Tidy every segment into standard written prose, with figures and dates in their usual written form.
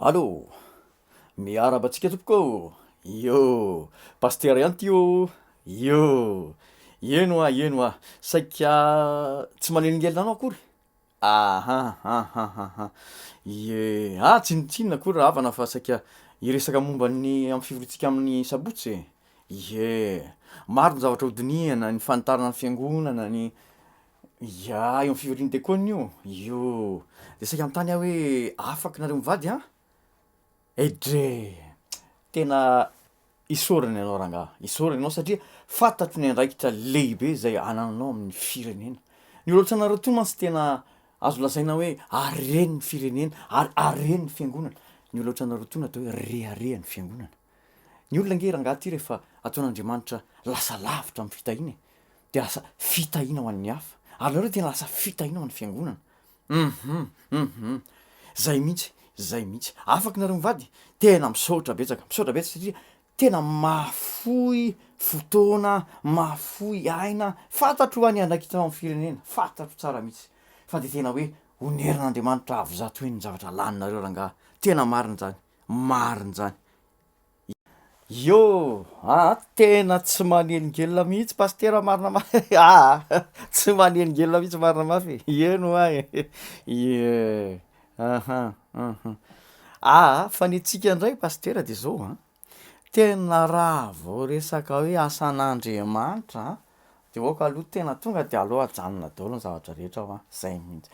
Allô! Miarahaba antsika tompoko ô! Iô! Pasitera ihany ty ô! Iô! Eny hoa, eny hoa, saika tsy manelingelina anao akory? Aha ahahaha ie, ah tsinontsinona akory rahavana fa saika hiresaka momba ny amin'ny fivoriantsika amin'ny sabotsy e! Ie, maro ny zavatra hodinihana, ny fanitarana ny fiangonana, ny ya eo amin'ny fivorian'ny diakona io, io, de saika hanontany aho hoe afaka nareo mivady an? Edrey! Tena isaorana ianao rangahy, isaorana ianao satria fantatro ny andraikitra lehibe izay anananao amin'ny firenena. Ny olona ohatranareo toa mantsy tena azo lazaina hoe haren'ny firenena ary haren'ny fiangonana. Ny olona ohatranareo toa no atao hoe reharehan'ny fiangonana. Ny olona ange rangahy ty rehefa ataon'Andriamanitra lasa lavitra amin'ny fitahiana e, de lasa fitahiana ho an'ny hafa, ary nareo tena lasa fitahiana ho an'ny fiangonana. Hum hum zay mihitsy, zay mihitsy. Afaka nareo mivady? Tena misaotra betsaka, misaotra betsaka satria tena mahafoy fotoana, mahafoy aina, fantatro hoa ny andraikitra ao amin'ny firenena, fantatro tsara mihitsy fa de tena hoe oneran'Andriamanitra avo zato heny ny zavatra laninareo rangaha, tena marina zany, marina zany. Iô! Aa tena tsy manelingelina mihitsy pasitera marina mafy aa tsy manelingelina mihitsy marina mafy e, eny hoa e, ie, aha, aha, aa fa ny antsika ndray pasitera de zao an, tena raha vao resaka hoe asan'Andriamanitra an, de aoka aloha tena tonga de aleo ajanona daholo ny zavatra rehetra hoa, zay mihitsy,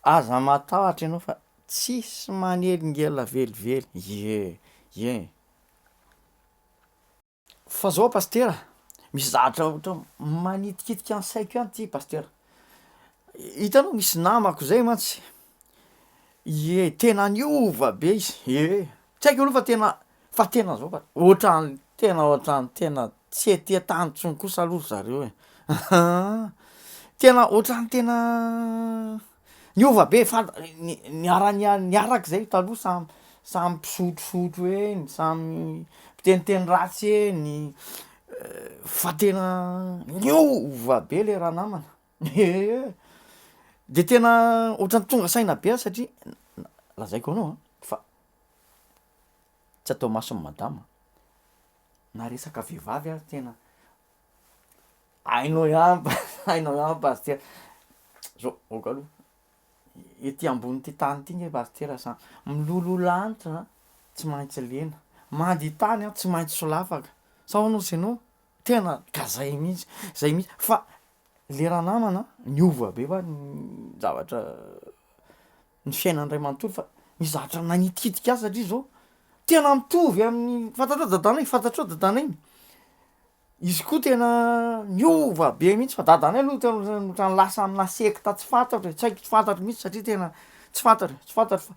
aza matahotra ianao fa tsisy manelingelina velively, ie, ie. Fa zao pasitera, misy zavatra ohatran'ny manitikitika ny saiko ihany ty pasitera, hitanao misy namako zay mantsy, ie tena niova be izy, ie tsy haiko aloha fa tena fa tena zao fa ohatran'ny tena ohatran'ny tena tsy ety an-tany intsony kosa aloha ry zareo e, tena ohatran'ny tena Niova be fanta- ni- niara-nia- niaraka zay taloha samy samy mpisotrosotro eny, samy mpiteniteny ratsy eny, fa tena niova be le ranamana, ie, de tena ohatran'ny tonga saina be aho satria lazaiko anao an fa tsy atao mason'i madama na resaka vehivavy ary tena Hainao ihany hainao ihany pasitera, zao ok aloha, ety ambonin'ity tany ity nge pasitera sa miloloha lanitra tsy maintsy lena, mandia tany an tsy maintsy solafaka, sa ahoana ozy ianao? Tena ka zay mihitsy, zay mihitsy, fa le ranamana niova be fa ny zavatra ny fiainany ray manontolo fa nisy zavatra nanitikitika ahy satria zao tena mitovy amin'ny, fantatrao dadanay, fantatrao dadanay iny? Izy koa tena niova be mihitsy fa dadanay aloha tena ohatran'ny ohatran'ny lasa amina sekta tsy fantatro e, tsy haiko tsy fantatro mihitsy satria tena tsy fantatro e, tsy fantatro fa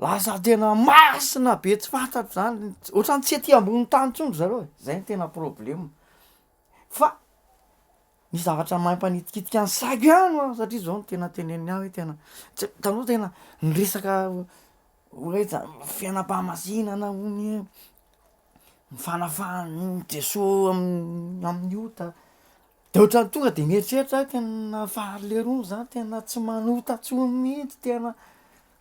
lasa tena masina be tsy fantatro zany, ohatran'ny tsy ety ambony tany intsony ry zareo e, zay no tena problema, fa ny zavatra mampanitikitika ny saiko ihany ho'a satria zao no tena teneniny ahy hoe tena tsy taloha tena niresaka hoe za- fiainam-pahamasinana hono e. ny fanafahan'i Jesoa amin'ny ota, de ohatran'ny tonga de mieritreritra aho tena fa ry lerony zany tena tsy manota tsony mihitsy tena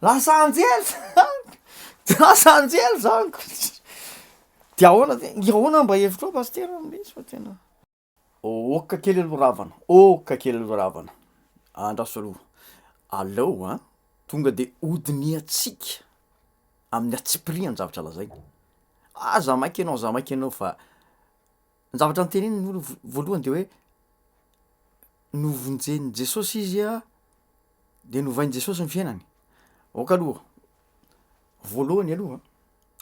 lasa anjely zany, de lasa anjely zany ko, de ahoana de ahoana mba hevitrao pasitera amle izy fa tena. Ôka kely aloha ravana, ôka kely aloha ravana, andraso aloha, aleo an tonga de hodinihantsika amin'ny antsipiriany ny zavatra lazainy, aza maika ianao, aza maika ianao fa ny zavatra noteneniny aloha voalohany de hoe novonjen'i Jesosy izy a de novain'i Jesosy ny fiainany, aoka aloha voalohany aloha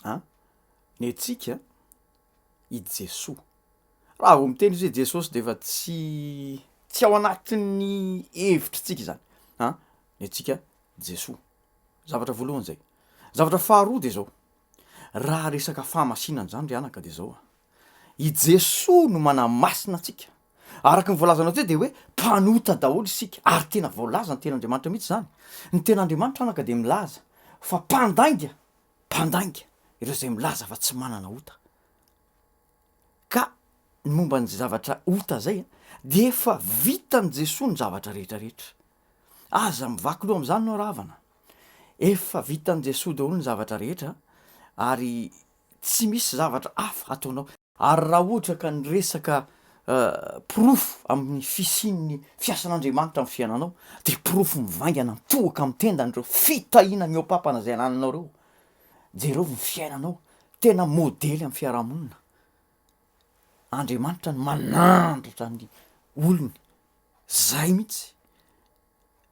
an ny antsika i Jesoa. Raha vao miteny izy hoe Jesosy de efa tsy tsy ao anatin'ny hevitritsika zany an, ny antsika Jesoa. Zavatra voalohany zay. Zavatra faharoa de zao, raha resaka fahamasinana zany ry anaka de zao a, i Jesoa no manamasina antsika, araka ny voalazanao teo de hoe mpanota daholo isika ary tena voalaza ny tenin'Andriamanitra mihitsy zany, ny tenin'Andriamanitra anaka de milaza fa mpandainga, mpandainga ireo zay milaza fa tsy manana ota. Ka ny momba an'izay zavatra ota zay a, de efa vitan'i Jesoa ny zavatra rehetra rehetra. Aza mivaky loha am'zany nao ravana. Efa vitan'i Jesoa daholo ny zavatra rehetra ary tsy misy zavatra hafa ataonao. Ary raha ohatra ka ny resaka porofo amin'ny fisian'ny fiasan'Andriamanitra amin'ny fiainanao dia porofo mivaingana mitohoka amin'ny tendany ireo fitahiana mihoa-pampana izay anananao ireo. Jereo ny fiainanao, tena modely amin'ny fiarahamonina. Andriamanitra no manandratra ny olony, zay mihitsy,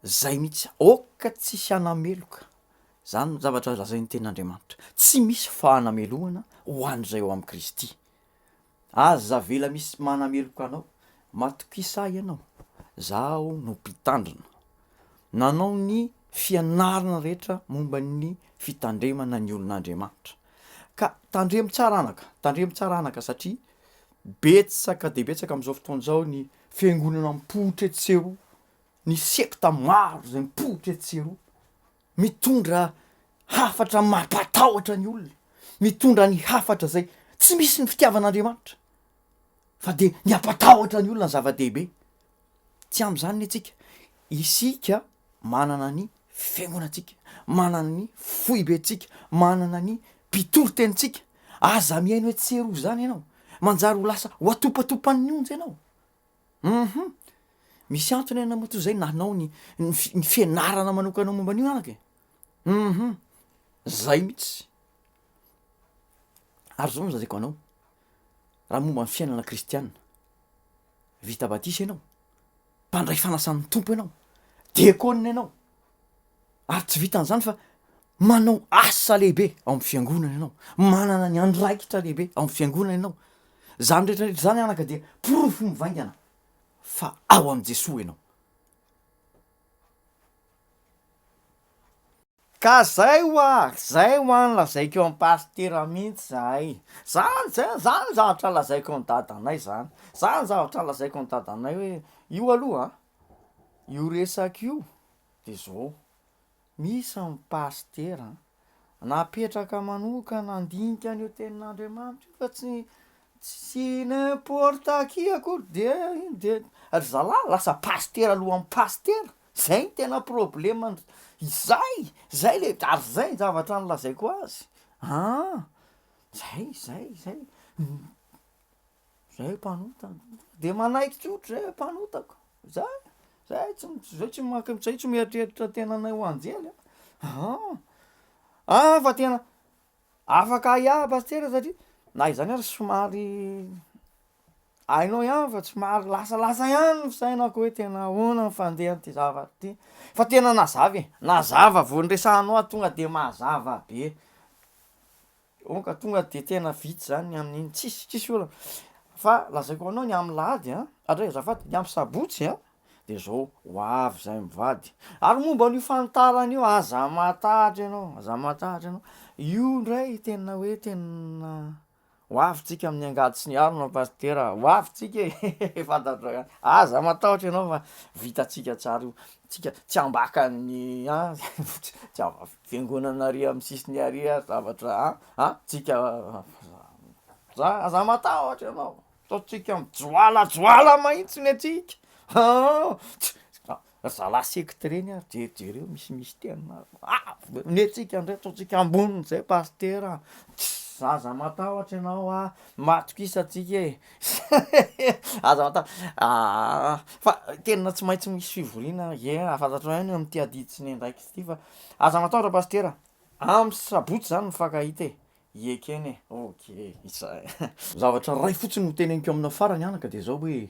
zay mihitsy, aoka tsisy hanameloka, zany no zavatra lazain'ny tenin'Andriamanitra, tsy misy fahanamelohana ho an'izay ao amin'i Kristy, aza avela misy manameloka anao, matokisa ahy ianao, zaho no mpitandrina, nanao ny fianarana rehetra momba ny fitandremana ny olon'Andriamanitra. Ka tandremo tsara anaka, tandremo tsara anaka satria betsaka dia betsaka amin'izao fotoana izao ny fiangonana mipoitra etsy sy eroa, ny sekta maro izay mipoitra etsy sy eroa, mitondra hafatra mampatahotra ny olona, mitondra ny hafatra izay tsy misy ny fitiavan'Andriamanitra fa dia ny hampatahotra ny olona ny zava-dehibe. Tsy amin'izany ny antsika. Isika manana ny fiangonantsika, manana ny foibentsika, manana ny mpitory tenintsika. Aza mihaino etsy sy eroa izany ianao. Manjary ho lasa ho atopatopan'ny onja ianao. Hum. Misy antony ianao matoa izay nanao ny ny fianarana manokana momba an'io anaka e. Hum. Zay mihitsy. Ary zao no lazaiko anao, raha momba ny fiainana kristiana, vita batisa ianao, mpandray fanasan'ny Tompo ianao, diakona ianao, ary tsy vitan'izany fa manao asa lehibe ao amin'ny fiangonana ianao, manana ny andraikitra lehibe ao amin'ny fiangonana ianao, zany rehetra rehetra zany anaka dia porofo mivaingana fa ao amin'i Jesoa ianao. Ka zay hoa, zay hoa ny lazaiko am pasitera mintsy zahay, zany zay zany zavatra lazaiko an dadanay zany, zany zavatra lazaiko an dadanay hoe io aloha io resaka io de zao, misy ny pasitera napetraka manokana handinika an'io tenin'Andriamanitra io fa tsy tsy n'importe qui akory de iny de ry zalahy lasa pasitera alohan'ny pasitera. Zay no tena problema izay, zay le ary zay ny zavatra nolazaiko azy, an, zay zay zay, zay mpanota de manaiky tsotra zay mpanota ko, zay, zay tsy zay tsy maka zay tsy mieritreritra tenanay ho anjely an, an fa tena afaka ahiahy pasitera satria na izany ary somary Hainao ihany fa somary lasalasa ihany ny fisainako hoe tena ahoana ny fandehan'ity zavatra ity, fa tena nazava e, nazava vao niresahanao aho tonga de mazava be, donc tonga de tena vita zany ny amin'iny tsisy tsisy olana, fa lazaiko anao ny amin'ny lahady an, andray azafady, ny amin'ny sabotsy an de zao ho avy zahay mivady, ary momba an'io fanitarana io aza matahotra ianao, aza matahotra ianao, io ndray tena hoe tena Ho avy tsika amin'ny angady sy ny harona Pasitera a! Ho avy tsika e! Fantatrao ihany. Aza matahotra ianao fa vitantsika tsara io. Tsika tsy ambakan'ny an, tsy amba- fiangonana ary amin'ny sisiny ary ary zavatra an, an, tsika za aza matahotra ianao, ataontsika mijoalajoala mahitsy ny antsika, an, Ry zalahy secte reny ary jerijereo misimisy tena avo be, ny antsika ndray ataontsika ambonin'izay pasitera a, tss aza matahotra ianao a, matokisa antsika e, aza matahotra, aa fa tena tsy maintsy misy fivoriana, ie fantatrao ihany amin'ity adidy sy ny andraikitra ity fa aza matahotra pasitera, amin'ny sabotsy zany mifankahita e, ekena e, ok, izay. Zavatra iray fotsiny no teneniko aminao farany anaka de zao hoe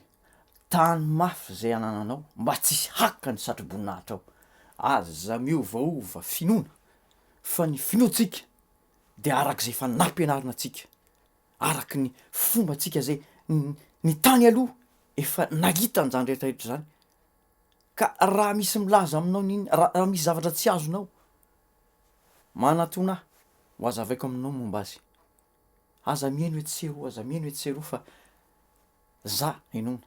Tano mafy izay anananao mba tsisy haka ny satroboninahitrao. Aza miovaova finoana fa ny finoantsika dia araka izay efa nampianarina antsika, araka ny fombantsika izay ny tany aloha efa nahita an'izany rehetra rehetra izany. Ka raha misy milaza aminao n'inona, raha misy zavatra tsy azonao, manatona ahy ho hazavaiko aminao ny momba azy. Aza mihaino etsy sy eroa, aza mihaino etsy sy eroa fa za henoina.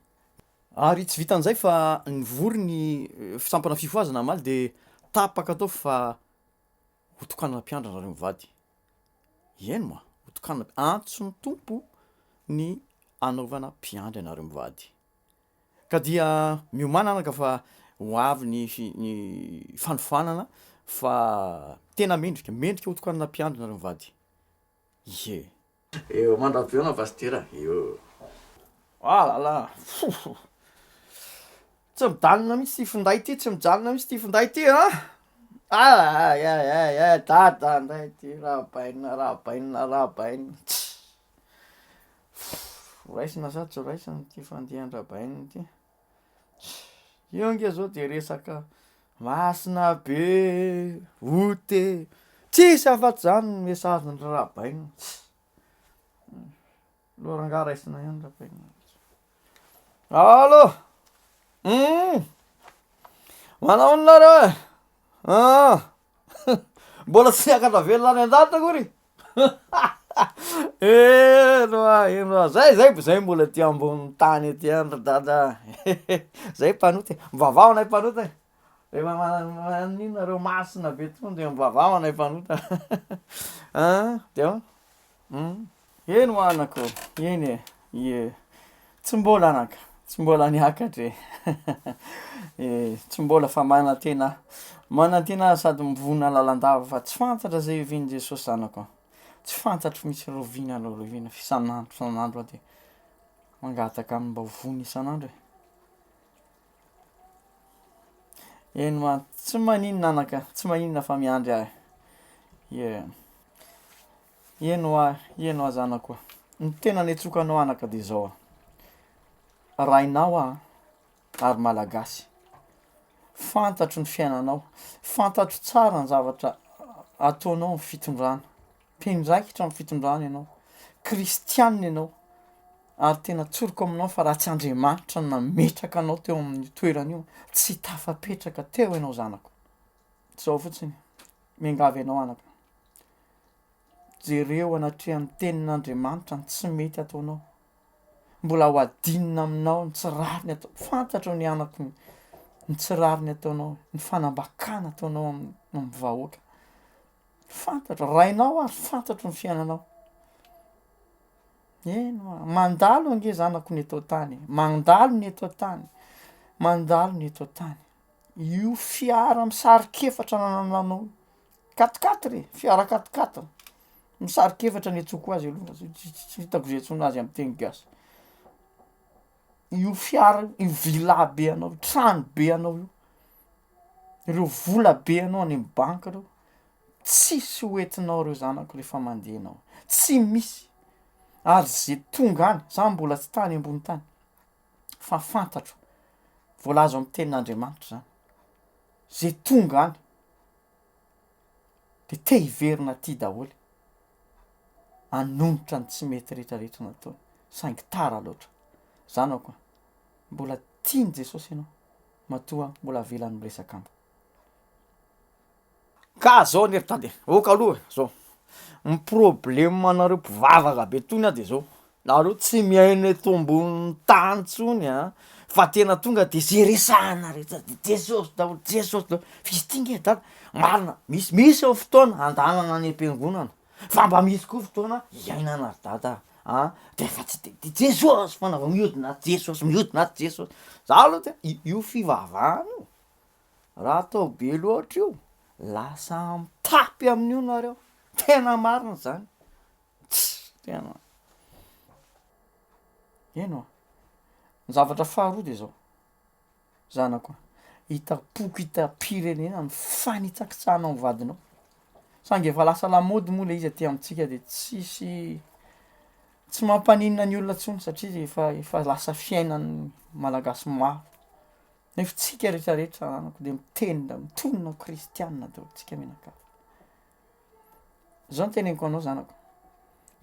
Ary tsy vitan'izay fa nivory ny sampana fifohazana omaly de tapaka tao fa ho tokanana mpiandry nareo mivady. Eny moa, ho tokanana, antson'ny Tompo ny hanaovana mpiandry anareo mivady. Ka dia miomàna anaka fa ho avy ny ny fanofanana. Fa tena mendrika, mendrika ho tokanana mpiandry nareo mivady. Ie. Eo mandra-pihaona Pasitera eo. Ah là là, fofo. Tsy mijanona mihitsy ity finday ity, tsy mijanona mihitsy ity finday ity an! Ah ay ay ay ay, dada ndray ity, rahabaina rahabaina rahabaina, tss. Raisina sa tsy raisina ity fandehan-dRabaina ity? Io ange zao de resaka masina be, ota e, tsisy afa-tsy zany ny message-ndry Rabaina, tss, aleo rangahy raisina ihany Rabaina. Allô, hum, manao ahoana nareo e? Ah, mbola tsy niakatra velona any an-danitra akory? Eny hoa, eny hoa, zay zay zay mbola aty ambonin'ny tany aty ihany ry dada a, zay mpanota e, mivavaha ho anay mpanota e, rehefa maninona nareo masina be tony de mivavaha ho anay mpanota an, de ahoana? Hum, eny hoa anaka ô, eny e, ie, tsy mbola anaka, tsy mbola niakatra e, e, tsy mbola fa manantena aho, manantena aho sady mivonona lalandava fa tsy fantatra zay hiavian'i Jesosy zanako a, tsy fantatro mihitsy rahoviana na rahoviana f'isan'andro isan'andro aho de mangataka aminy mba ho vonona isan'andro e. Eny ma, tsy maninona anaka, tsy maninona fa miandry aho e, ie. Eny hoa, eny hoa zanako a! Ny tena niantsoako anao anaka dia izao a, rainao aho ary malagasy, fantatro ny fiainanao, fantatro tsara ny zavatra ataonao amin'ny fitondrana, mpiandraikitra amin'ny fitondrana ianao, kristianina ianao, ary tena tsoriko aminao fa raha tsy Andriamanitra no nametraka anao teo amin'io toerana io, tsy tafapetraka teo ianao zanako, izao fotsiny, miangavy anao anaka. Jereo anatrehan'ny tenin'Andriamanitra ny tsy mety ataonao. Mbola ho adinina aminao ny tsy rariny atao. Fantatro ny anako ny tsy rariny ataonao, ny fanambakana ataonao amin'ny vahoaka. Fantatro, rainao ary fantatro ny fiainanao. Eny hoa, mandalo ange zanako ny eto an-tany e, mandalo ny eto an-tany, mandalo ny eto an-tany. Io fiara misarik'efatra anananao io, Quatre quatre e, fiara quatre quatre, misarika efatra ny antsoiko azy aloha fa tsy hitako zay antsoina azy amy teny gasy, io fiara io, io villa be anao io, trano be anao io, ireo vola be anao any amy banky reo, tsisy ho entinao reo zanako rehefa mandeha enao, tsy misy, ary ze tonga any, za mbola tsy tany ambony tany fa fantatro, voalaza ao amy tenin'Andriamanitra zany, ze tonga any de te hiverina aty daholo hanonitra ny tsy mety rehetra rehetra nataony saingy tara loatra zanako a mbola tian'i Jesosy ianao matoa mbola avelany miresaka amiko ka zao anie ry dada e, ok aloha e, zao ny problème anareo mpivavaka be tony aho de zao Nareo tsy miaina eto ambonin'ny tany tsony an, fa tena tonga de ze resahana rehetra de Jesosy daholo, Jesosy daholo, fa izy ty nge dada, marina misy misy ny fotoana andehanana any am-piangonana, fa mba misy koa fotoana iainana ry dada a, de fa tsy de de Jesosy foana vao mihodina ato Jesosy, mihodina ato Jesosy, za aloha tena io io fivavahana io raha atao be loatra io lasa mitapy amin'io nareo, tena marina zany. Tss tena eny oa, ny zavatra faharoa de zao, zanako a, hitam-poko hitam-pirenena ny fanitsakitsahanao ny vadinao, saingy efa lasa lamaody moa le izy aty amintsika de tsisy tsy mampaninona ny olona tsony satria efa efa lasa fiainan'ny malagasy maro, nefa tsika retraretra zanako de miteny mitonona ho kristianina daholo tsika mianakavy. Zao no teneniko anao zanako,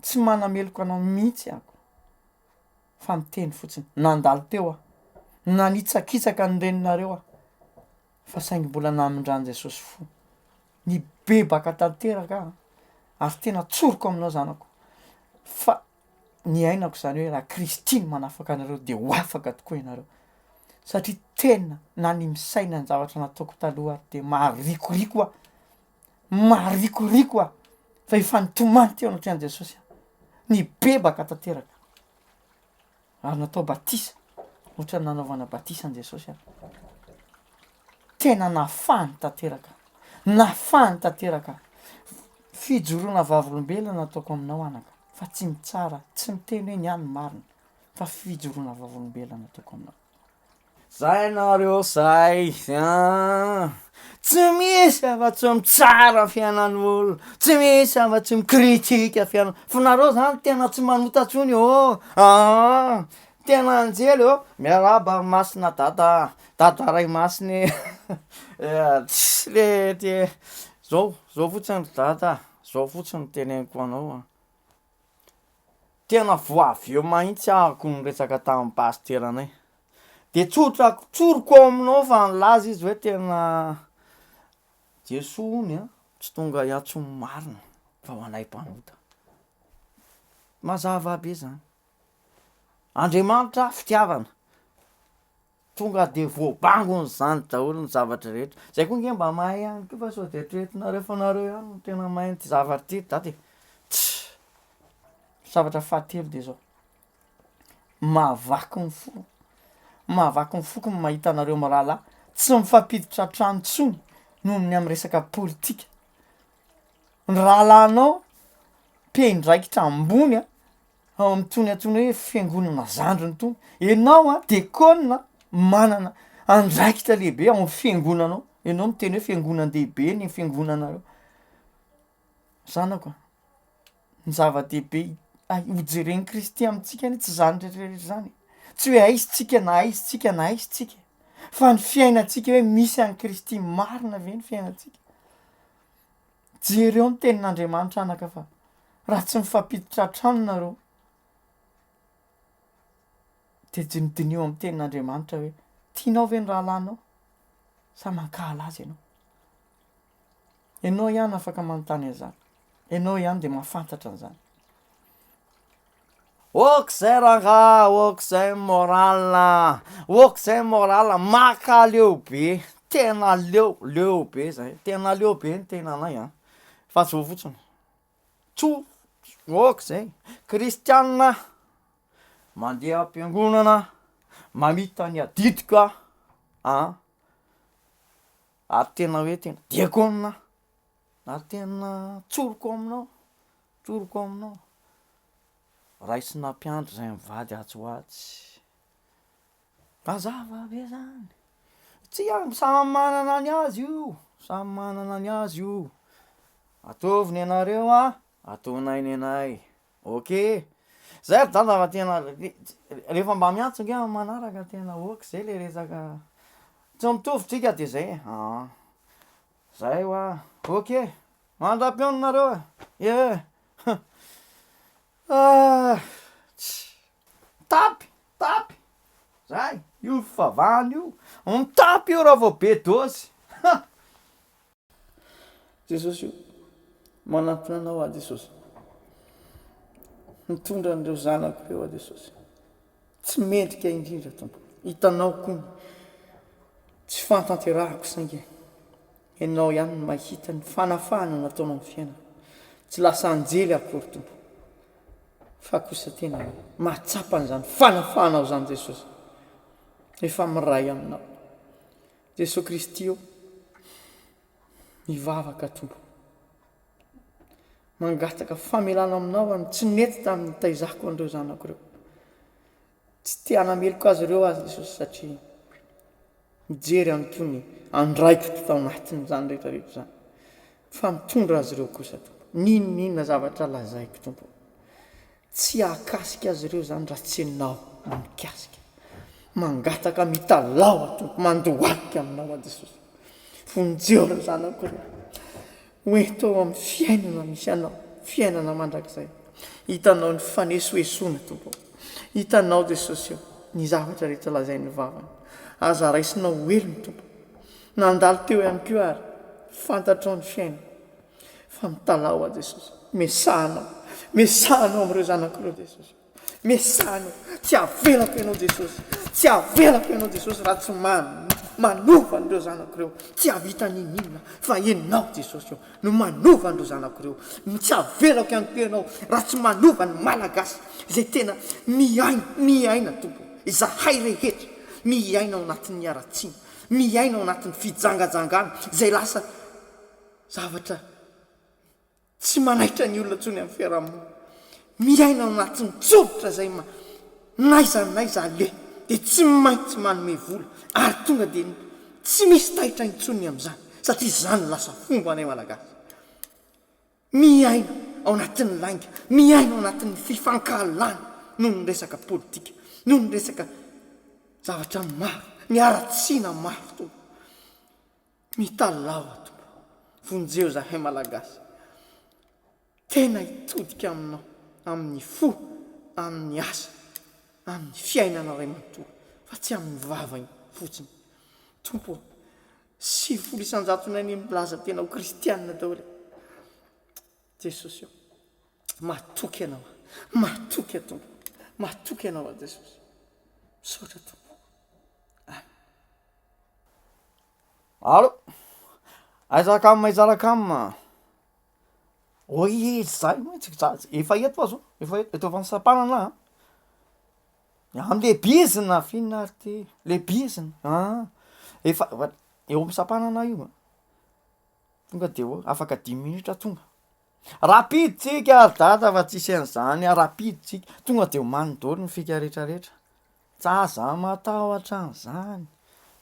tsy manameloka anao mihitsy aho fa miteny fotsiny, nandalo teo aho, nanitsakitsaka ny reninareo aho fa saingy mbola namindran'i Jesosy fo, nibebaka tanteraka aho ary tena tsoriko aminao zanako fa niainako izany hoe raha Kristy no manafaka anareo de ho afaka tokoa ianareo satria tena na ny misaina ny zavatra nataoko taloha ary de maharikoriko aho. Marikoriko aho fa efa nitomany teo anatrehan'i Jesosy aho, nibebaka tanteraka ary natao batisa ohatran'ny nanaovana batisa an'i Jesosy aho. Tena nafahany tanteraka aho. Nafahany tanteraka aho. Fijoroana vavolombelona no ataoko aminao anaka, fa tsy mitsara, tsy miteny hoe ny ahy no marina, fa fijoroana vavolombelona no ataoko aminao. Zay nareo zay an! Tsy misy afa-tsy mitsara fiainan'olona, tsy misy afa-tsy mi-critique fiainana, fa nareo zany tena tsy manota tsony ô! Aa! Tena anjely ô! Miarahaba ry masina dada a! Dada ray masina e! Tss le ty zao, zao fotsiny ry dada a, zao fotsiny no teneniko anao an! Tena vao avy eo mahintsy ahako niresaka tamin'ny pasiteranay, de tsotra tsoriko ao aminao fa nilaza izy hoe tena Jesoa hono an tsy tonga hiantso ny marina fa ho anay mpanota, mazava be zany, Andriamanitra fitiavana. Tonga de voabangony zany daholo ny zavatra rehetra, zay koa nge mba mahay ihany koa fa sao de eritreretinareo fa nareo ihany no tena mahay an'ity zavatra ity ry dada e, tsia! Zavatra fahatelo de zao, mahavaky ny fo, mahavaky ny foko ny mahita anareo mirahalahy tsy mifampiditra an-trano intsony noho ny amin'ny resaka politika, ny rahalahinao mpiandraikitra ambony an, ao amin'itony antsoina hoe fiangonana zandriny itony, ianao an dekona manana andraikitra lehibe ao amin'ny fiangonanao, ianao miteny hoe fiangonan-dehibe ny fiangonanareo, zanako a, ny zava-dehibe ho jeren'i Kristy amintsika anie tsy zany retraretra zany e, tsy hoe aiza tsika na aiza tsika na aiza tsika, fa ny fiainantsika hoe misy an'i Kristy marina ve ny fiainantsika. Jereo ny tenin'Andriamanitra anaka fa raha tsy mifampiditra an-trano nareo de dinidiniho amin'ny tenin'Andriamanitra hoe tianao ve ny rahalahinao sa mankahala azy ianao? Ianao ihany afaka manontany an'izany, ianao ihany de mahafantatra an'izany. Ok zay rangah, ok zay moral a, ok zay moral, makaleo be, tena leo, leo be zay, tena leo be ny tenanay an, fa zao fotsiny, tso, ok zay, kristianina mandeha am-piangonana, mamita ny adidiko aho an, ary tena hoe tena diakona ary tena tsoriko aminao, tsoriko aminao. Raisina mpiandry zay mivady atsy ho atsy. Mazava be zany. Tsia, samy manana ny azy io, samy manana ny azy io. Ataovy ny anareo an, ataonay ny anay. Ok. Zay ry dada fa tena rehefa mba miantso nge amin'ny manaraka tena ok zay le resaka, tsy mitovy tsika de zay e, aa. Zay hoa, ok. Mandra-pihaonanareo e! Ie! Ah! Tss! Mitapy! Mitapy! Zay! Io fivavahana io! Mitapy io raha vao be dôzy! Ha! Jesosy o! Manantona Anao aho Jesosy. Mitondra an'ireo zanako ireo aho Jesosy. Tsy mendrika indrindra Tompo. Hitanao koa ny tsy fahatanterahako saingy Ianao ihany no mahita ny fanafahana nataonao amin'ny fiainako. Tsy lasa anjely akory Tompo fa kosa tena mahatsapa an'izany fanafahanao izany Jesosy. Efa miray aminao. Jesosy Kristy ô, mivavaka Tompo. Mangataka famelana aminao aho ny tsy nety tamin'ny nitaizako an'ireo zanako ireo. Tsy te hanameloka azy ireo aho Jesosy satria mijery ihany koa ny andraikitro tao anatin'izany rehetra rehetra izany. Fa mitondra azy ireo kosa Tompo. N'inon'inona zavatra lazaiko Tompo. Tsy hahakasika azy ireo izany raha tsy Ianao no mikasika. Mangataka mitalaho aho Tompo, mandohalika aminao aho Jesosy. Vonjeo ireo zanako ireo. Ho ento ao amin'ny fiainana misy Anao, fiainana mandrakizay. Hitanao ny fanesoesoana Tompo ô. Hitanao Jesosy ô, ny zavatra rehetra lazain'ny vavany. Aza raisinao ho helony Tompo. Nandalo teo ihany koa ary fantatrao ny fiainako. Fa mitalaho aho Jesosy, mesahanao, mesahanao amin'ireo zanako ireo Jesosy. Mesano, tsy avelako ianao Jesosy, tsy avelako ianao Jesosy raha tsy manova an'ireo zanako ireo, tsy hahavita n'inon'inona fa ianao Jesosy ô no manova an'ireo zanako ireo, tsy avelako ihany koa ianao raha tsy manova ny Malagasy izay tena miaina, miaina Tompo ô, izahay rehetra miaina ao anatin'ny haratsiana, miaina ao anatin'ny fijangajangana izay lasa. Zavatra tsy manaitra ny olona intsony amin'ny fiarahamonina. Miaina ao anatin'ny tsobotra izay ma n'aiza n'aiza aleha dia tsy maintsy manome vola ary tonga dia tsy misy taitra intsony ny amin'izany satria izany no lasa fombanay Malagasy. Miaina ao anatin'ny lainga, miaina ao anatin'ny fifankahalana noho ny resaka politika, noho ny resaka zavatra maro, ny haratsiana maro tompoko. Mitalaho aho Tompo, vonjeo zahay Malagasy. Tena hitodika aminao amin'ny fo, amin'ny asa, amin'ny fiainana iray manontolo fa tsy amin'ny vava fotsiny. Tompo ô, 90 isan-jatonay anie milaza tena ho kristianina daholo e. Jesosy ô, matoky Anao aho, matoky aho Tompo, matoky Anao aho Jesosy. Misaotra Tompo. Amen. Allo, aiza akama aiza rakama? Oy zay mihitsy za efa eto aho zao, efa eto, eto Antsiranana aho an, amle bizina f'inona ary ty, le bizina an, efa eo amy sampanana io an, tonga de eo afaka dimy minitra tonga, rapide tsika ry dada fa tsisy an'zany a, rapide tsika, tonga de omaniny daholo ny fika retraretra. Tsa aza matahotra an'izany,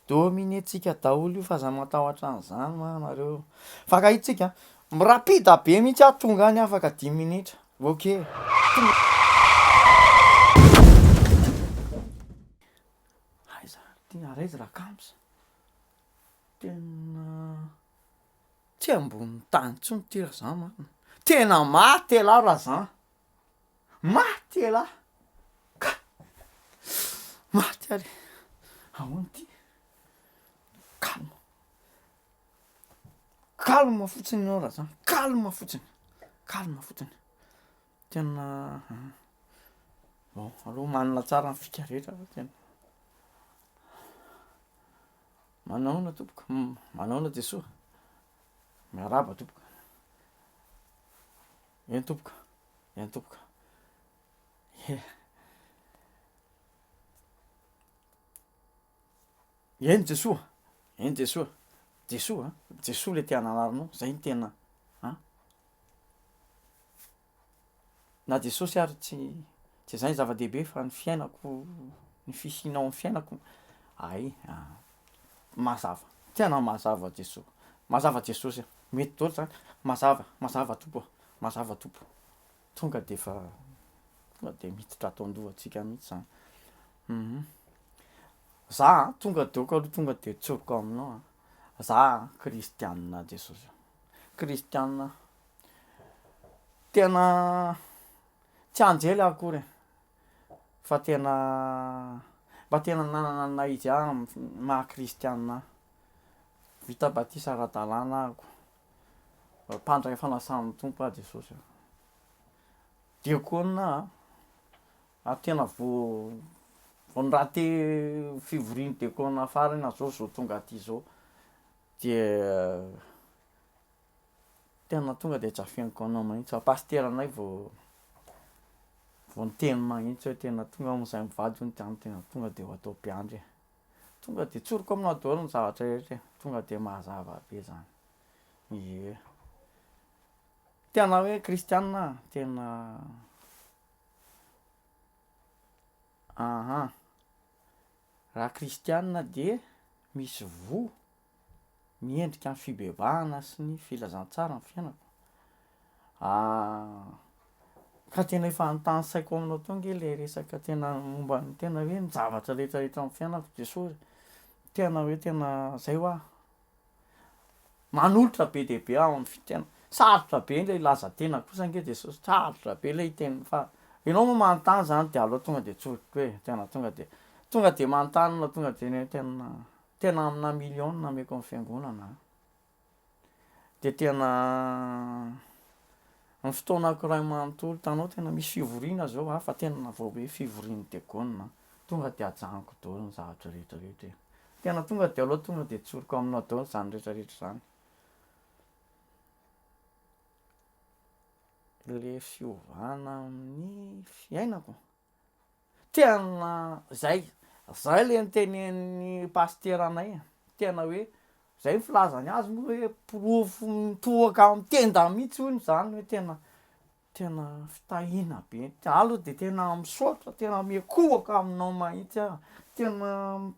dominer-tsika daholo io fa aza matahotra an'izany hoa nareo, mifankahita tsika an, mi-rapide be mihitsy aho tonga any afaka dimy minitra, ok. Aiza ary ty, ary aiza rakams? Tena tsy ambonin'ny tany intsony ty raha zah marina, tena maty elah raha zah. Maty elah ka! Maty ary ahoana ity? Calme, calme fotsiny ianao raha zany, calme fotsiny, calme fotsiny, tena bon aleo omanina tsara ny fika rehetra fa tena, manahoana tompoko, manahoana Jesoa, miarahaba tompoko. Eny tompoko, eny tompoko. Eny Jesoa, eny Jesoa, Jesoa a, Jesoa le te hananara anao, zay no tena an, na Jesosy ary tsy tsy zay ny zava-dehibe fa ny fiainako, ny fisianao amin'ny fiainako, ay mazava, tena mazava Jesoa, mazava Jesosy a, mety daholo zany, mazava, mazava Tompo a. Mazava Tompo, tonga de efa tonga de miditra ato an-dohantsika mihitsy zany, hum za an tonga de aoka aloha tonga de tsoriko aminao an, za an kristianina Jesosy ô, kristianina aho, tena tsy anjely aho akory e, fa tena mba tena nanana ny naha izy ahy amin'ny maha kristianina ahy, vita batisa ara-dalàna ahako. Mpandray fanasan'ny Tompo aho Jesosy a. Diakona aho ary tena vao vao ni-rater fivorian'ny diakona farany aho zao zao tonga aty zao de tena tonga de tsy afeniko anao mihitsy fa pasiteranay vao vao niteny mahitsy hoe tena tonga moa zahay mivady hono de tena tonga de ho atao mpiandry e. Tonga de tsoriko aminao daholo ny zavatra rehetra e, tonga de mazava be zany. Ie. Tena hoe kristianina aho, tena aha, raha kristianina de misy voa miendrika ny fibebahana sy ny filazantsara ny fiainako. Ka tena efa notanisaiko aminao teo ange le resaka tena momba ny tena hoe ny zavatra rehetrarehetra amin'ny fiainako Jesosy, tena hoe tena zay hoa. Manolotra be dia be aho amin'ny fitena. Sarotra be ilay hilaza tena kosa ange Jesosy, sarotra be ilay hiteny fa ianao moa manontany zany de aleo tonga de tsoriko hoe tena tonga de tonga de manontany na tonga de ny tena tena amina million no nameko ny fiangonana an. De tena ny fotoanako iray manontolo, hitanao tena misy fivoriana zao an, fa tena vao hoe fivorian'ny diakona an, tonga de ajanoko daholo ny zavatra rehetra rehetra e. Tena tonga de aleo tonga de tsoriko aminao daholo zany rehetra rehetra zany. Le fiovana amin'ny fiainako, tena zay, zay le notenenin'ny pasiteranay e, tena hoe. Zay ny filazany azy moa hoe porofo mitohoka amin'ny tenda mihitsy hono zany hoe tena tena fitahiana be, za aloha de tena misaotra tena miankohoka aminao mahitsy aho, tena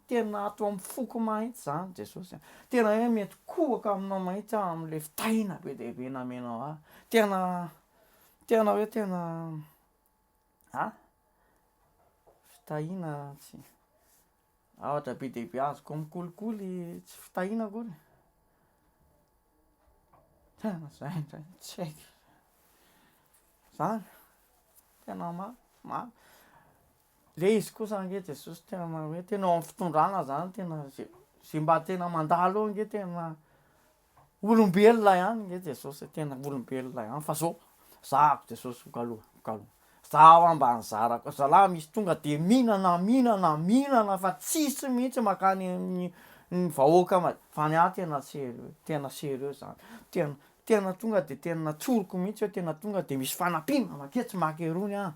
tena ato amin'ny foko mahitsy zany Jesosy a, tena hoe miankohoka aminao mahitsy aho amle fitahiana be dia be namenao ahy, tena tena hoe tena a fitahiana tsy. Zavatra be dia be azoko amin'ny kolikoly tsy fitahiana akory. Tena zay ndray tsy haiko. Zany, tena maro, maro. Le izy kosa ange Jesosy tena hoe tena ao amin'ny fitondrana zany tena ze ze mba tena mandalo eo ange tena Olombelona ihany nge Jesosy e, tena olombelona ihany fa zao zahako Jesosy kaloha kaloha, zaho aho mba nizarako zalahy misy tonga de mihinana mihinana mihinana fa tsisy mihitsy makany amin'ny ny vahoaka ma- fa ny ahy tena serieux tena serieux zany, tena tena tonga de tena tsoriko mihitsy hoe tena tonga de misy fanampiana maketsy maka erony aho,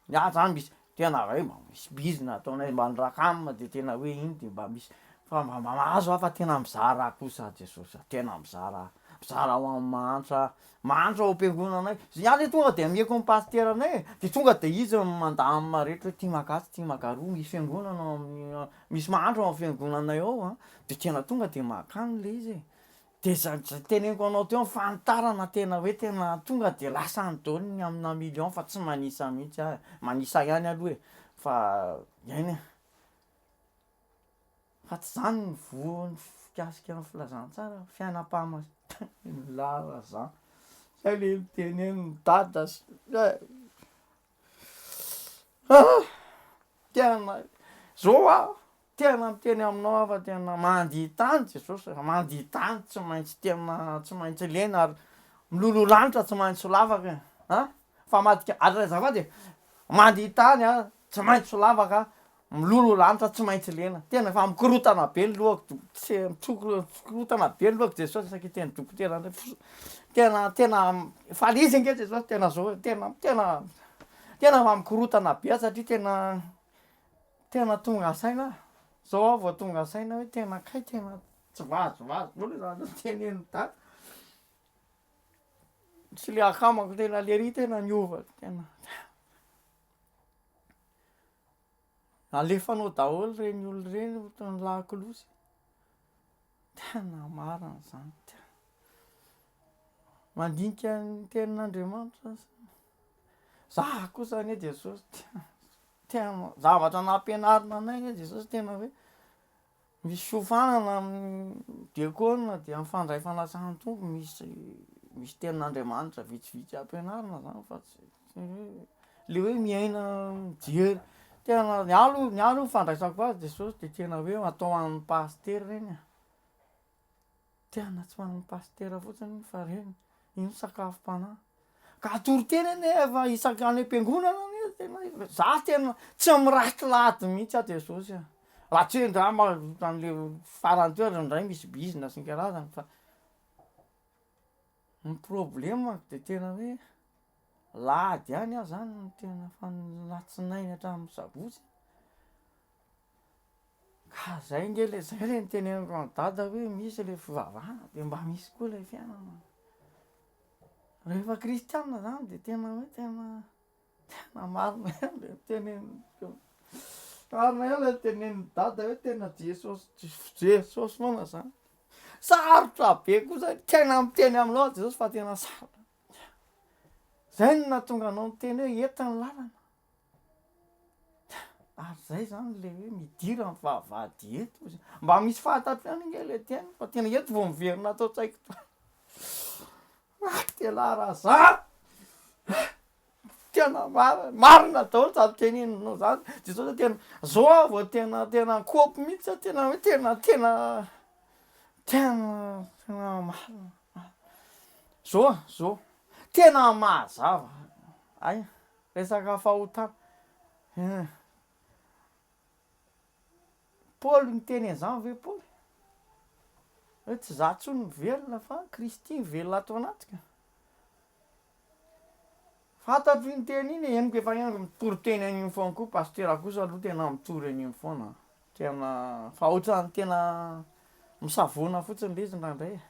Ny ahy zany misy tena hoe mba misy bizina ataonay mba ny rakam de tena hoe iny de mba misy fa mba mahazo aho fa tena mizara kosa Jesosy a, tena mizara mizara ho an'ny mahantra, mahantra ao am-piangonanay, ny ahy le tonga de ameko ny pasiteranay e, de tonga de izy no mandamina rehetra hoe ty makatsy ty makaroa, misy fiangonana ao amin'ny misy mahantra ao am-piangonanay ao an, de tena tonga de makany le izy e. De zay zay teneniko anao teo ny fanitarana tena hoe tena tonga de lasa any daholo ny amina million fa tsy manisa mihitsy aho e, manisa ihany aloha e, fa eny e, fa tsy zany ny voa ny fikasika ny filazantsara, fiainam-pahamas- lava zany, zay le notenenin'i dada sy ah! Tena zao aho Tena miteny aminao aho fa tena mandihy tany Jesosy a, mandihy tany tsy maintsy tena tsy maintsy lena ary miloloha lanitra tsy maintsy ho lavaka e, an! Famadika ary azafady e, mandihy tany a tsy maintsy ho lavaka, miloloha lanitra tsy maintsy lena, tena efa mikorontana be ny lohako do- tsy mitroko- mikorotana be ny lohako Jesosy isaky hiteny dokotera ndray fo- tena tena efa le izy ange Jesosy tena zao e, tena tena tena efa mikorotana be aho satria tena Tena tonga saina aho, zao aho vao tonga saina hoe tena kay tena tsy vazivazy daholo zany tenenin'i dada, sy le akamako tena lery tena niova tena, alefanao daholo reny olona reny ohatran'ny lakolosy, tena marina zany, tena mandinika ny tenin'Andriamanitra za kosa anie Jesosy tena. Tena zavatra nampianarina anay anie Jesosy tena hoe misy fiofanana amin'ny diakona dia mifandray fanasan'ny Tompo misy misy tenin'Andriamanitra vitsivitsy ampianarina zany fa tsy tsy hoe le hoe miaina mijery tena ny ahy aloha ny ahy aloha ny fandraisako azy Jesosy de tena hoe atao an'ny pasitera reny e. Tena tsy ho an'ny pasitera fotsiny iny fa reny, iny sakafom-panahy. Ka toriteny anie efa isaky any am-piangonana anie tena za tena tsy miraty lahady mihitsy aho Jesosy a! Raha tsy hoe angamba ohatran'le farany teo ary indray misy bizina sy ny karazany fa ny problemako de tena hoe lahady ihany aho zany no tena fa ny latsinainy hatramin'ny sabotsy Ka zay nge le zay le niteneniko an'i dada hoe misy le fivavahana de mba misy koa le fiainana. Rehefa kristiana zany de tena hoe tena tena marina ihany le tenenin'i marina ihany le tenenin'i dada hoe tena Jesosy Jesosy foana zany. Sarotra be koa zay, tena miteny aminao aho Jesosy fa tena sarotra. Zay no nahatonga anao niteny hoe eto ny lalana. Ary zay zany le hoe midira am vavahady eto ozy, mba misy fantatro ihany nge le teny fa tena eto vao miverina ato an-tsaiko to, ah tena razah, tena marina, marina daholo zany teneninao zany, Jesosy hoe tena zao aho vao tena tena kôpy mihitsy aho tena hoe tena tena tena tena marina, zao a zao tena mazava hay. Resaka fahotana. Hein. Paoly niteny an'izany ve Paoly? Hoe tsy za intsony no velona fa Kristy mivelona ato anatiko. Fantatro iny teny iny e, henoko efa henoko, mitory teny an'iny foana koa, pasitera kosa aloha tena mitory an'iny foana. Tena, fa ohatran'ny tena. Misavoana fotsiny le izy indraindray e.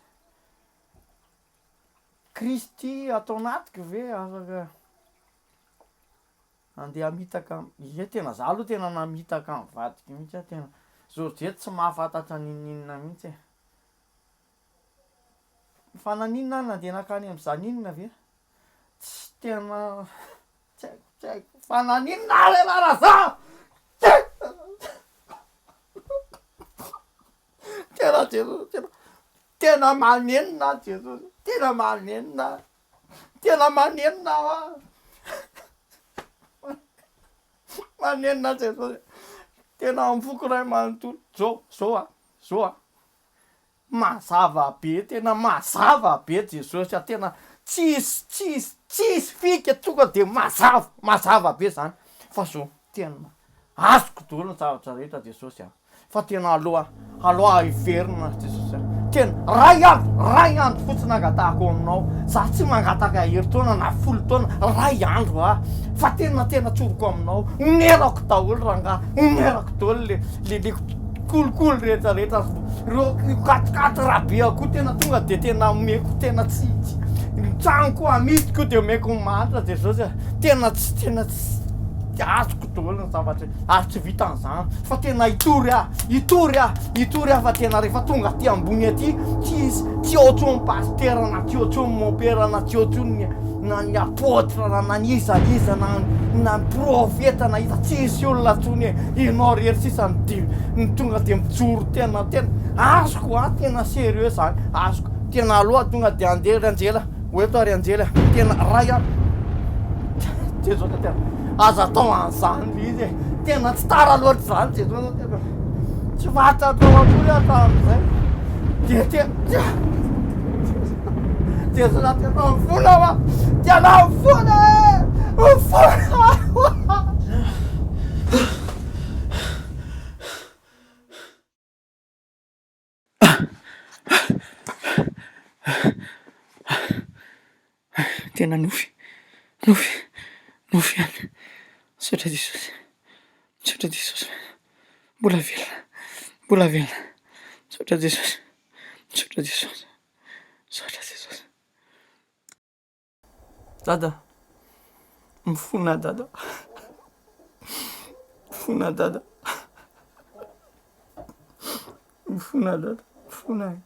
Kristy ato anatiko ve afaka andeha hamitaka, ie tena za aloha tena namitaka ny vadiko mihitsy aho tena, Georgette tsy mahafantatra n'inon'inona mihitsy e. Fa naninona aho nandeha nankany amin'i Janine ve? Tsy tena tsy haiko tsy haiko fa naninona aho re raha za? Tena Jesosy tena tena manenina aho Jesosy, tena manenina aho, tena manenina aho an! Manenina aho Jesosy, tena amin'ny foko iray manontolo, zao zao an, zao an. Mazava be tena mazava be Jesosy a tena tsisy tsisy tsisy fika tonga de mazava mazava be zany fa zao tena azoko daholo ny zavatra rehetra Jesosy a fa tena aloha aloha hiverina Jesosy a tena ray andro ray andro fotsiny angatahako aminao za tsy mangataka herintaona na 10 taona ray andro a fa tena tena tsoriko aminao onerako daholo rangahy onerako daholo le le le kolikoly rehetra rehetra reo quat-quatre rabe koa tena tonga de tena omeko tena tsy tsy ny trano koa amidiko de omeko ny mahantra Jesosy a tena tsy tena tsy azoko daholo ny zavatra ary tsy vitan'izany fa tena hitory aho hitory aho hitory aho fa tena rehefa tonga aty ambony aty tsy hisy tsy eo intsony pasitera na tsy eo intsony mompera na tsy eo intsony ny na ny apôtre na na ny iza iza na na ny profeta na iza tsy hisy olona intsony e ianao rery sisa no di no tonga de mijoro tena tena azoko a tena sérieux zany azoko tena aloha tonga de andeha ry anjely a ho eto ary anjely a tena ray a Jesosy tena aza atao an'izany le izy e tena tsy tara loatra izany Jesosy tena tsy fantatrao akory hatramin'izay de tena Jesosy tena mifona aho a tena mifona e mifona aho. Tena nofy, nofy, nofy ihany. Misaotra Jesosy, misaotra Jesosy fa mbola velona, mbola velona. Misaotra Jesosy, misaotra Jesosy, misaotra Jesosy. Dada, mifona dada, mifona dada, mifona dada, mifona e,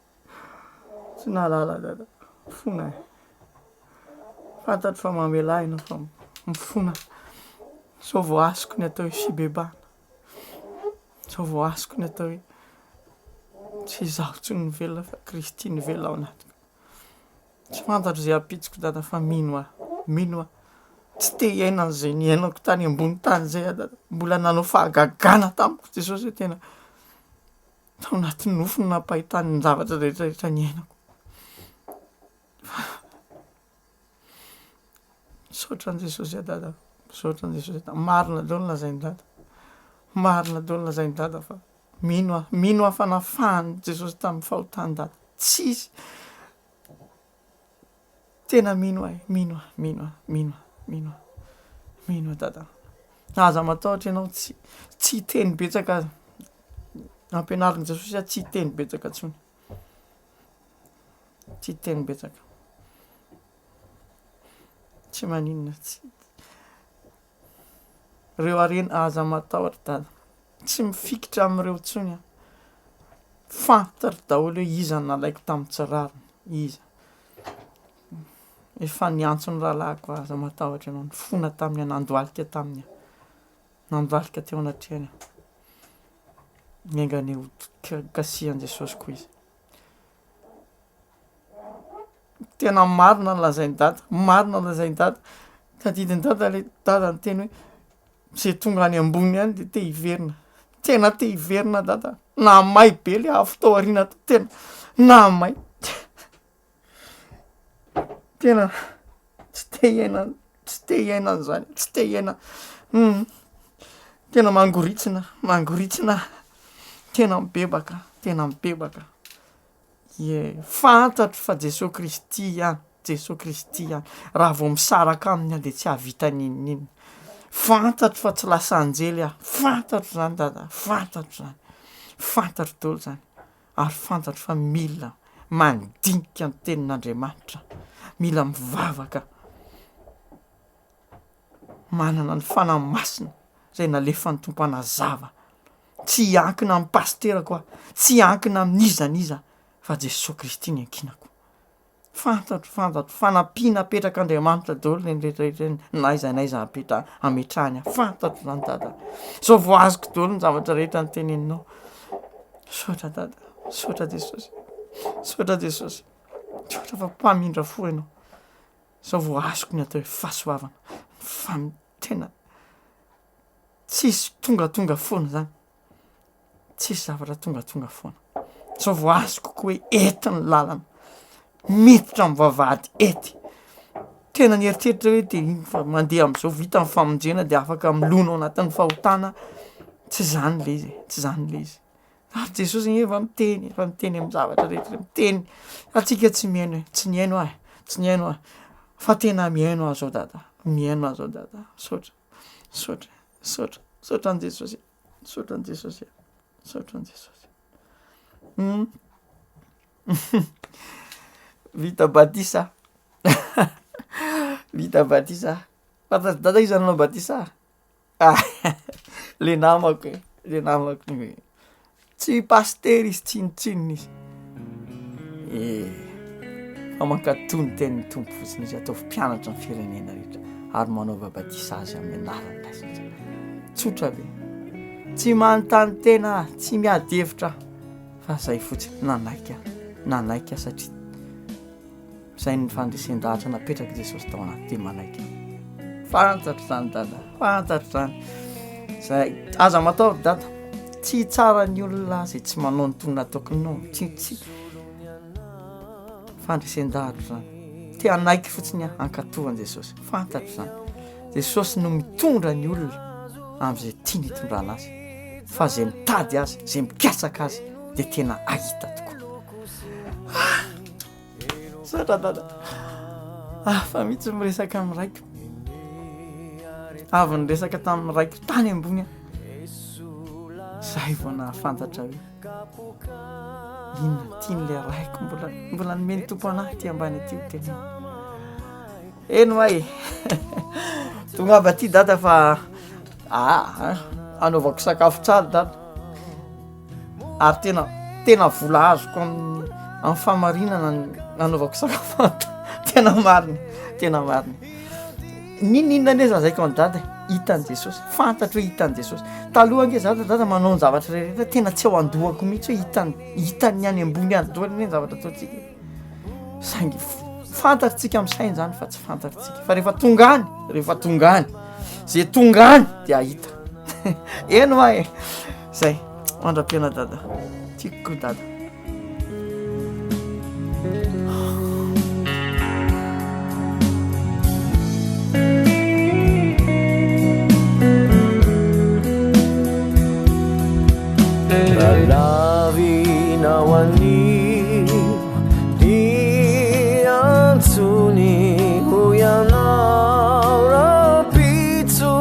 tsy nahalala dada, mifona e, fantatro fa mamela ahy ianao fa mifona, sao vao azoko ny atao hoe fibebahana, sao vao azoko ny atao hoe tsy izaho intsony no velona fa Kristy no velona ao anatiko. Tsy fantatro izay hampitsiko dada fa mino aho, mino aho. Tsy te hiaina an'izay niainako tany ambony tany izay aho dada. Mbola nanao fahagagana tamiko Jesosy hoe tena tao anaty nofy no nampahitany ny zavatra rehetra rehetra niainako. Fa misaotra an'i Jesosy aho dada, misaotra an'i Jesosy aho. Marina daholo ny lazain'i dada, marina daholo ny lazain'i dada fa Mino aho, mino aho fa nafahan'i Jesosy tamin'ny fahotany dada. Tsisy. Tena mino aho e, mino aho, mino aho, mino aho, mino aho, mino aho dada. Aza matahotra ianao, tsy tsy hiteny betsaka ampianarin'i Jesosy aho tsy hiteny betsaka intsony. Tsy hiteny betsaka. Tsy maninona, tsy Reo harena, aza matahotra dada. Tsy mifikitra amin'ireo intsony aho. Fantatro daholo hoe iza no nalaiko tamin'ny tsy rariny, iza. Efa niantso ny rahalahiko aho, aza matahotra ianao. Nifona taminy aho, nandohalika taminy aho. Nandohalika teo anatrehany aho. Enga anie ho kasihan'i Jesosy koa izy. Tena marina ny lazain'i dada, marina ny lazain'i dada. Tadidin'i dada le dada niteny hoe zay tonga any ambony any de te hiverina. Tena te hiverina dada, namay be le afo tao aoriana tao, tena namay. Tena tsy te hiaina, tsy te hiaina an'zany, tsy te hiaina, tena mangoritsina, mangoritsina, tena mibebaka, tena mibebaka. Ie, fantatro fa Jesoa Kristy ihany, Jesoa Kristy ihany. Raha vao misaraka aminy aho de tsy hahavita n'inon'inona. Fantatro fa tsy lasa anjely aho, fantatro zany dada, fantatro zany, fantatro daholo zany. Ary fantatro fa mila mandinika ny tenin'Andriamanitra, mila mivavaka, manana ny Fanahy Masina izay nalefan'ny Tompo hanazava. Tsy hiankina amin'ny pasiterako aho, tsy hiankina amin'iza n'iza fa Jesoa Kristy no iankinako. Fantatro, fantatro, fanampiana apetrak'Andriamanitra daholo ireny rehetra rehetra ireny, na aiza na aiza apetra- ametrahany ahy, fantatro izany dada, zao vao azoko daholo ny zavatra rehetra noteneninao, misaotra dada, misaotra Jesosy, misaotra Jesosy, misaotra fa mpamindra fo ianao, zao vao azoko ny atao hoe fahasoavana, ny fam- tena tsisy tongatonga foana zany. Tsisy zavatra tongatonga foana. Sao vao azoko koa hoe ety ny lalana, miditra amin'ny vavahady ety. Tena nieritreritra hoe de iny fa mandeha am'zao vita ny famonjena de afaka milona ao anatin'ny fahotana, tsy zany le izy e, tsy zany le izy. Ary Jesosy anie efa miteny, efa miteny am'zavatra rehetra, miteny, fa tsika tsy mihaino e, tsy nihaino aho e, tsy nihaino aho, fa tena mihaino aho zao dada, mihaino aho zao dada, misaotra, misaotra, misaotra, misaotra an'i Jesosy. Misaotra an'i Jesosy e, misaotra an'i Jesosy. Hum Vita batisa vita batisa fantatr'i dada iza nanao batisa ahy? Le namako e, le namako iny, tsy pasitera izy tsinontsinona izy, eh fa mankatò ny tenin'ny Tompo fotsiny izy, ataovy mpianatra ny firenena rehetra ary manaova batisa azy amin'ny anaran'ny Ray sy ny Zanaka. Tsotra be, tsy manontany tena aho, tsy miady hevitra aho fa zay fotsiny, nanaiky aho, nanaiky aho satria zay ny fandresen-dahatra napetrak'i Jesosy tao anaty dia manaiky aho. Fantatro izany dada, fantatro izany. Zay, aza matahotra dada, tsy hitsara ny olona izay tsy manao ny tony nataoko non, tsy tsy fandresen-dahatra izany. Te hanaiky fotsiny aho hankatò an'i Jesosy, fantatro izany. Jesosy no mitondra ny olona amin'izay tiany hitondrana azy, fa izay mitady azy, izay mikatsaka azy dia tena hahita tokoa. Ah! Misaotra dada. Hafa mihitsy miresaka amin'ny raiko. Avy niresaka tamin'ny raiko tany ambony aho. Zay vao nahafantatra hoe inona tian'ilay raiko mbola mbola nomen'ny Tompo anahy aty ambany aty ho tenenina. Eny hoa e. Tongava aty dada fa aa anaovako sakafo tsara dada. Ary tena tena vola azoko amin'ny amin'ny fahamarinana ny nanaovako sakafo tena marina tena marina. N'inon'inona anie lazaiko an'i dada e, hitan'i Jesosy, fantatro hoe hitan'i Jesosy. Taloha ange za dada manao ny zavatra rehetra tena tsy ao an-dohako mihitsy hoe hitan'ny hitan'ny any ambony any daholo anie ny zavatra ataontsika e. Saingy fantatritsika amin'ny saina zany fa tsy fantatritsika fa rehefa tonga any, rehefa tonga any, zay tonga any de hahita. Eny hoa e, zay, mandra-pihaona dada, tiako koa dada. Raha lavina ho anio ny antsony hoy ianao rahampitso,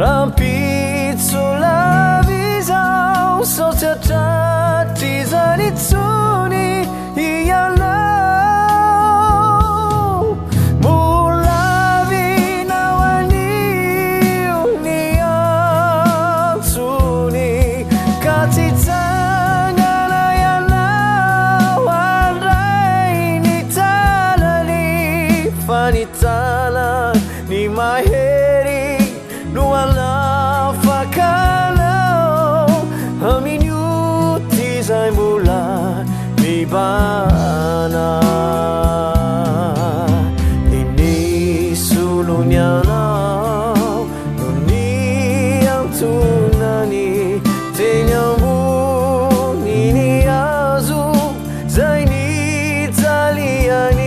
rahampitso lava izao sao tsy hatratr'izany intsony ianao. Mbola lavina ho anio ny antsony ka tsy hitsangana ianao handray ny tanany fa ny tanany mahery no hanafaka anao amin'ny ota izay mbola mibahana. Dia nisolo ny anao no niantonany teny ambony ny hazo izay nijaliany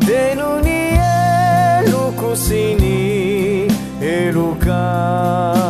dia noho ny heloko sy ny helokao.